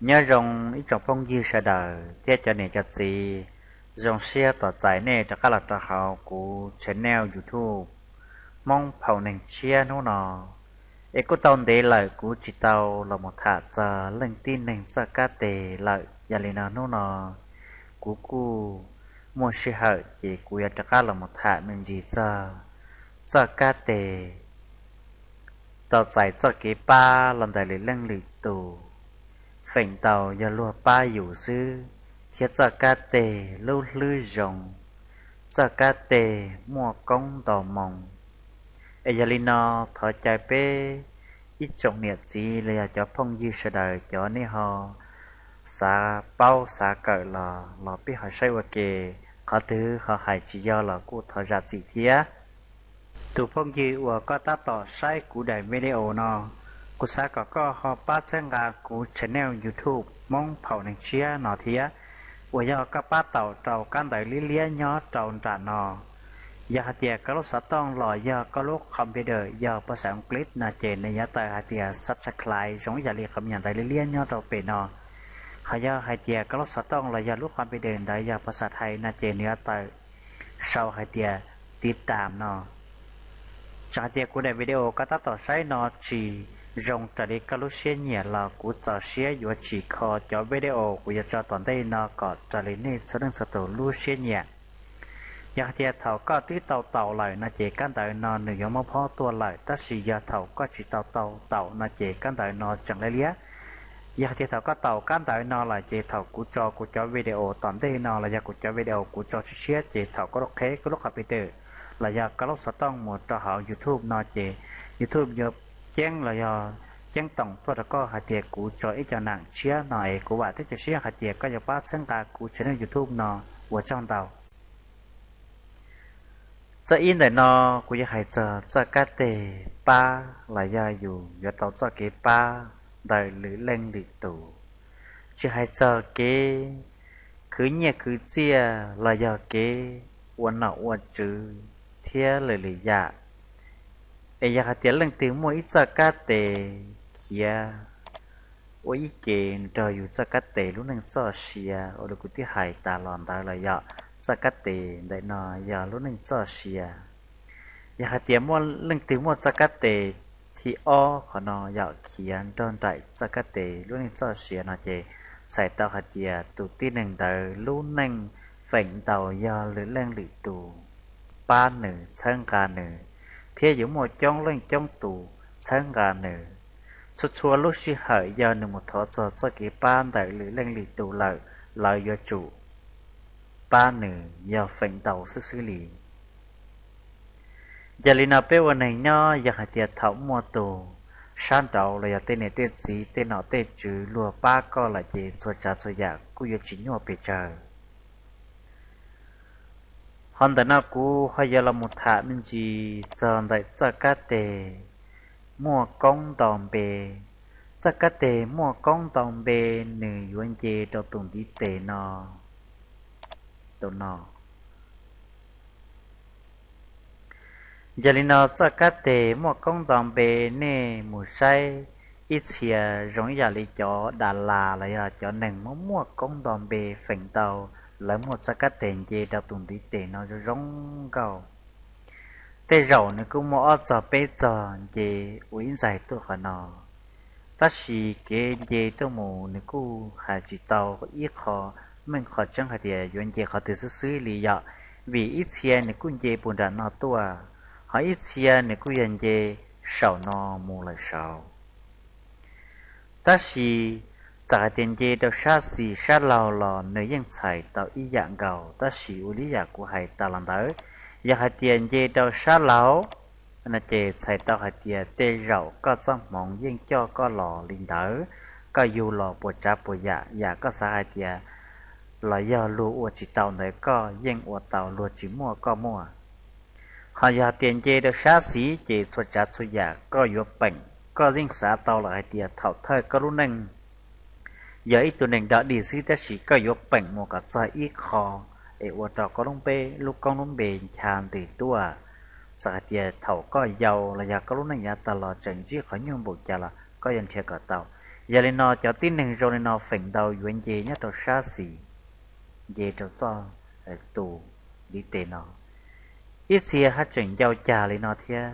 Nyob zoo ib tsoom phooj ywg sawv daws thiab cov niam cov txiv, zoo siab tos txais nej rov qab los rau hauv kuv channel YouTube Hmoob Phaum Neeg Tshiab hnub no. Es kuj tau ntev lawm kuv tsis tau los mus tham txog leej tib neeg txoj kab teg lawm, yog li no hnub no kuv kuj muaj sij hawm ces kuv yuav rov qab los mus tham me ntsis txog txoj kab teg tau txais txoj kev pab los ntawm lwm leej lwm tus, feem ntau yog luag pab yus xwb, thiab txoj kab teg lub hlwb zoo, txoj kab teg muaj koob nto moo. Es yog li no thov caw peb ib tsoom niam txiv los yog cov phooj ywg sawv daws cov nej ho xav paub xav kawm los los peb ho saib ua ke, qhov twg ho hais tsis yog los kuj thov zam txim thiab. Tus phooj ywg uas koj tab tom saib kuv daim video no, kuv xav kom koj ho pab txhawb nqa kuv channel YouTube Hmoob Phaum Neeg Tshiab no thiab, uas yog koj pab taum rau kab ntawv liab liab nyob rau nram no. Yog hais tias koj lub xov tooj los yog koj lub computer yog phas xas English no ces nws yuav tawm hais tias subscribe zoo ib yam li qhov me nyuam ntawv liab liab nyob rau pem no. Ho yog hais tias koj lub xov tooj los yog lub computer ntawd yog phas xas Thaib no ces nws yuav tawm sau hais tias tiv tam no. Txawm hais tias kuv daim video koj tab tom saib no tsis zoo raws li koj lub siab nyiam los kuv txaus siab yuav tsim kho cov video kuv yuav tso tom ntej no kom raws li nej txhua leej txhua tus lub siab nyiam. Yog hais tias thaum koj twb tau taum lawm no ces kab ntawv no nws yuav muab phob tuaj lawm, tab sis yog thaum koj tsis tau tau taum no ces kab ntawv no tseem liab liab. Yog hais tias thaum koj taum kab ntawv no lawm ces thaum kuv tso kuv cov video tom ntej no los yog kuv cov video kuv tso tshiab tshiab ces thaum koj lub qheb koj lub computer los yog koj lub xov tooj mus rau hauv YouTube no ces YouTube yuav ceeb los yog ceeb toom tuaj rau koj hais tias kuv tso ib co nam tshiab no es kuv vam thiab cia siab hais tias koj yuav pab txhawb nqa kuv channel YouTube no. Ua tsaug ntau. Txoj ib ntawm no kuv yuav hais txog txoj kab teg pab los yog yus yuav tau txoj kev pab ntawm lwm leej lwm tus, tsis hais txog kev khwv nyiaj khwv txiaj los yog kev ua nom ua tswv thiab lwm lwm yam. Es yog hais tias leej twg muaj ib txoj kab tes khiav ua ib ke nrog yus txoj kab tes lub neej txoj sia uas li kuv twb hais tas los ntawd los yog txoj kab tes ntawm no yog lub neej txoj sia. Yog hais tias muaj leej twg muaj txoj kab tes thib ob qhov no yog khiav nrog nraim txoj kab tes lub neej txoj sia no ces txhais tau hais tias tus tib neeg ntawd lub neej feem ntau yog lwm leej lwm tus pab nws txhawb nqa nws, thiab yuav muaj coob leej coob tus txhawb nqa nws. Txhua txhua lub sij hawm yog nws mus thov txog txoj kev pab ntawm lwm leej lwm tus lawm, lawv yuav tsum pab nws yog feem ntau xwb xwb li. Yog li no peb ua neeg nyob yog hais tias thaum muaj tus sab nraud los yog tej niam tej txiv tej nom tej tswv luag pab koj lawm ces txhua tsav txhua yam kuj yuav tsis nyuaj pes tsawg. Ho ntawm no kuv ho yuav los mus tham me ntsis txog ntawm txoj kab teg muaj koob nto npe. Txoj kab teg muaj koob nto npe nws yuav nce rau tus ntiv tes no, tus no. Yog li no txoj kab teg muaj koob nto npe nej mus saib ib txhia zoo ib yam li cov Das Las los yog cov neeg muaj muaj koob nto npe feem ntau, lawv muaj txoj kab teg nce rau tus ntiv tes no zoo zoo nkauj. Tej zaum nws kuj muaj ob txog peb txog nce ua ib ntxaig tuaj qhov no, tab sis kev nce tuaj mus nws kuj hais tsis tau ib qho meej qhov tseeb hais tias yuav nce qhov twg xwb xwb li yom, vim ib txhia nws kuj nce puag nram no tuaj, ho ib txhia nws kuj yog nce saum no mus lawm saud. Tab sis txawm hais tias nce rau sab xis sab laug los nws yeej txhais tau ib yam nkaus, tab sis ua li yam kuv hais tas los ntawd, yog hais tias nce rau sab laug no ces txhais tau hais tias tej zaum koj txoj hmoov yeej coj koj los li ntawd, koj yug los puas tsav puas yam, yam koj xav hais tias los yog luag ua tsis tau ntawd koj yeej ua tau, luag tsis muaj koj muaj. Ho yog tias nce rau sab xis ces txhua tsav txhua yam koj yuav peem, koj yeej xav tau lawm hais tias thaum thawj koj lub neej yog ib tug neeg dog dig xwb tab sis koj yuav peem mus kom txog ib qho es ua rau koj lub npe, lub koob lub npe ncha ntws tuaj. Txawm hais tias thaum koj yau los yog koj lub neej yav tas los tseem ntsib qhov nyuaj npaum cas los koj yuav nrhiav kom tau. Yog li no cov tib neeg zoo li no feem ntau yuav nce nyob rau sab xis, nce rau txoj tus ntiv tes no. Ib txhia haj tseem ncau cag li no thiab.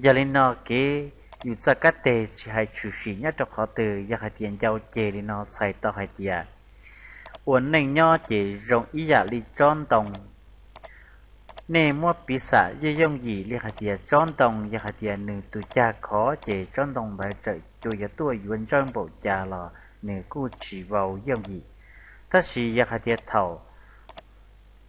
Yog li no kev yus txoj kab teg tsis hais tshwm sim nyob rau qhov twg, yog hais tias ncau ceg li no txhais tau hais tias ua neej nyob ces zoo ib yam li tsob ntoo. Nej muab piv xam yooj yooj yim li hais tias tsob ntoo, yog hais tias nws tus cag khov ces tsob ntoo ntawd txawm cua yuav tuaj yuav ntsawj npaum cas los nws kuj tsis vau yooj yim. Tab sis yog hais tias thaum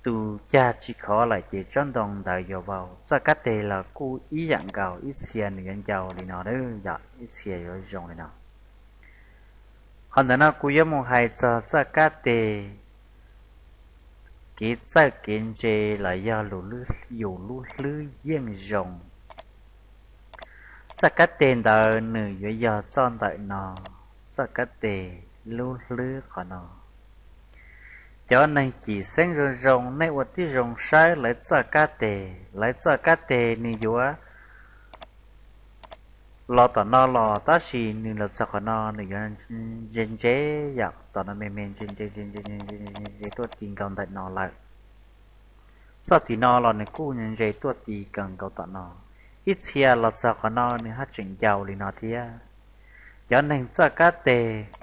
tus cag tsis khov lawm ces tsob ntoo ntawd yuav vau. Txoj kab teg los kuj ib yam nkaus, ib txhia nws yuav ncau li no, yog ib txhia yuav zoo li no. Qhov ntawm no kuv yuav mus hais txog txoj kab teg kev txawj kev ntse los yog yus lub hlwb yeej zoo. Txoj kab teg ntawd nws yuav yog txoj ntawm no, txoj kab teg lub hlwb qhov no. Cov neeg cim xeeb zoo zoo, nej ua tib zoo saib lawv txoj kab teg, lawv txoj kab teg nws yuav los tom no los, tab sis nws los txog qhov no nws yuav ntse ntse yam tom no me me ntse ntse ntse ntse ntse tuaj ti nkaus ntawm no lawm. Txoj tim no los nws kuj ntse tuaj ti kawg nkaus tom no. Ib txhia los txog qhov no nws haj tseem ncau li no thiab. Cov neeg txoj kab teg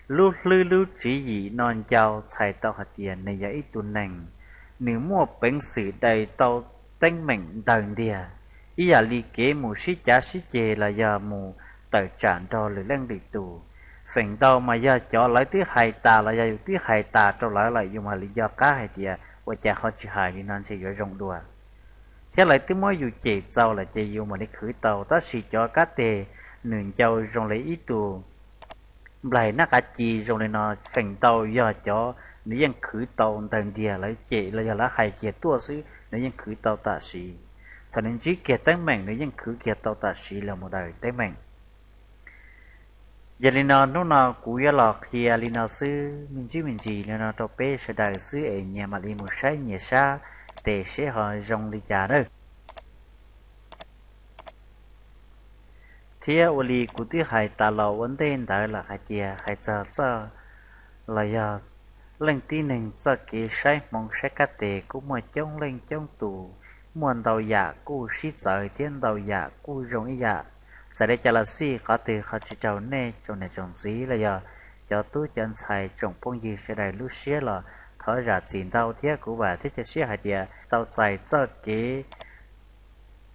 lub hlwb lub tswv yim no ncau txhais tau hais tias nws yog ib tug neeg, nws muaj peev xwm daws tau teeb meem ntawg ntiag, ib yam li kev mus sib cav sib ceg los yog mus tawm tsam nrog lwm leej lwm tus. Feem ntau mas yog cov lawv twb hais tas los yog yus twb hais tas rau lawv lawm yus mam li nco qab hais tias ua cas ho tsis hais li no ntshe yuav zoo dua. Thiab lawv twb muab yus cem txaus lawm ces yus mam li khwv tau, tab sis cov kab teg nws ncau zoo li ib tug nplaig nab qav ci zoo li no, feem ntau yog cov nws yeej khwv tau ntawg ntiag, lawv cem los yog lawv hais kiag tuaj xwb nws yeej khwv tau tam sim. Thaum nws ntsib kiag teeb meem nws yeej khwv kiag tau tam sim los mus daws teeb meem. Yog li no hnub no kuv yuav los qhia li no xwb, me ntsis me ntsis li no rau peb sawv daws xwb es nyias mam li mus saib nyias sab tes seb ho zoo li cas nawb. Thiab ua li kuv twb hais tas los ua ntej ntawd lawm hais tias hais txog txoj los yog leej tib neeg txoj kev saib hmoov saib kab tes kuj muaj coob leej coob tus, muaj ntau yam kuj sib txawv thiab ntau yam kuj zoo ib yam. Txawm li cas los xij qhov twg ho tsis raug nej tsoom niam tsoom txiv los yog cov tub cov ntxhais tsoom phooj ywg sawv daws lub siab los thov zam txim ntau thiab kuv vam thiab cia siab hais tias tau txais txoj kev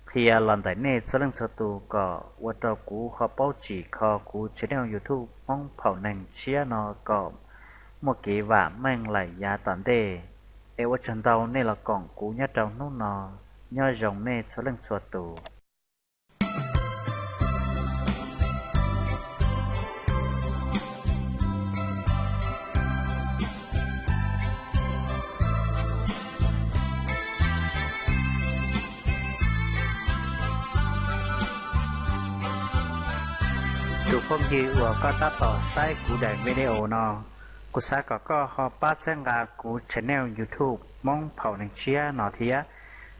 qhia los ntawm nej txhua leej txhua tus kom ua rau kuv ho paub tsim kho kuv channel YouTube Hmoob Phaum Neeg Tshiab no kom muaj kev vam meej lawm yav tom ntej. Es ua tsaug ntau nej los koom kuv nyob rau hnub no, nyob zoo nej txhua leej txhua tus. Tus phooj ywg uas koj tab tom saib kuv daim video no, kuv xav kom koj ho pab txhawb nqa kuv channel YouTube Hmoob Phaum Neeg Tshiab no thiab,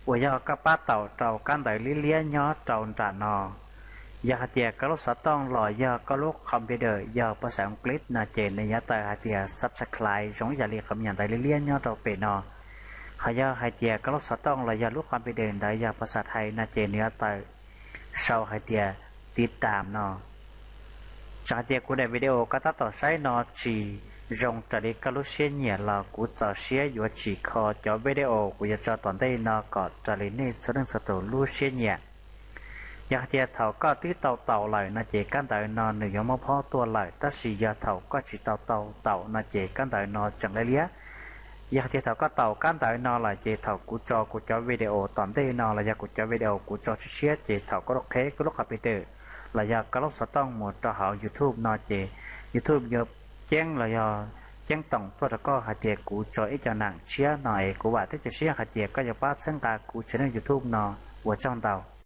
uas yog koj pab taus rau kab ntawv liab liab nyob rau nram no. Yog hais tias koj lub xov tooj los yog koj lub computer yog phas xas English no ces nws yuav tawm hais tias subscribe zoo ib yam li qhov me nyuam ntawv liab liab nyob rau pem no. Ho yog hais tias koj lub xov tooj los yog lub computer ntawd yog phas xas Thaib no ces nws yuav tawm sau hais tias tiv tam no. Txawm hais tias kuv daim video koj tab tom saib no tsis zoo raws li koj lub siab nyiam los kuv txaus siab yuav tsim kho cov video kuv yuav tso tom ntej no kom raws li nej txhua leej txhua tus lub siab nyiam. Yog hais tias thaum koj twb tau taus lawm no ces kab ntawv no nws yuav muab phob tuaj lawm, tab sis yog thaum koj tsis tau tau taus no ces kab ntawv no tseem liab liab. Yog hais tias thaum koj taus kab ntawv no lawm ces thaum kuv tso kuv cov video tom ntej no los yog kuv cov video kuv tso tshiab tshiab ces thaum koj lub qheb koj lub computer los yog koj lub xov tooj mus rau hauv YouTube no ces YouTube yuav ceeb los yog ceeb toom tuaj rau koj hais tias kuv tso ib co nam tshiab no es kuv vam thiab cia siab hais tias koj yuav pab txhawb nqa kuv channel YouTube no. Ua tsaug ntau.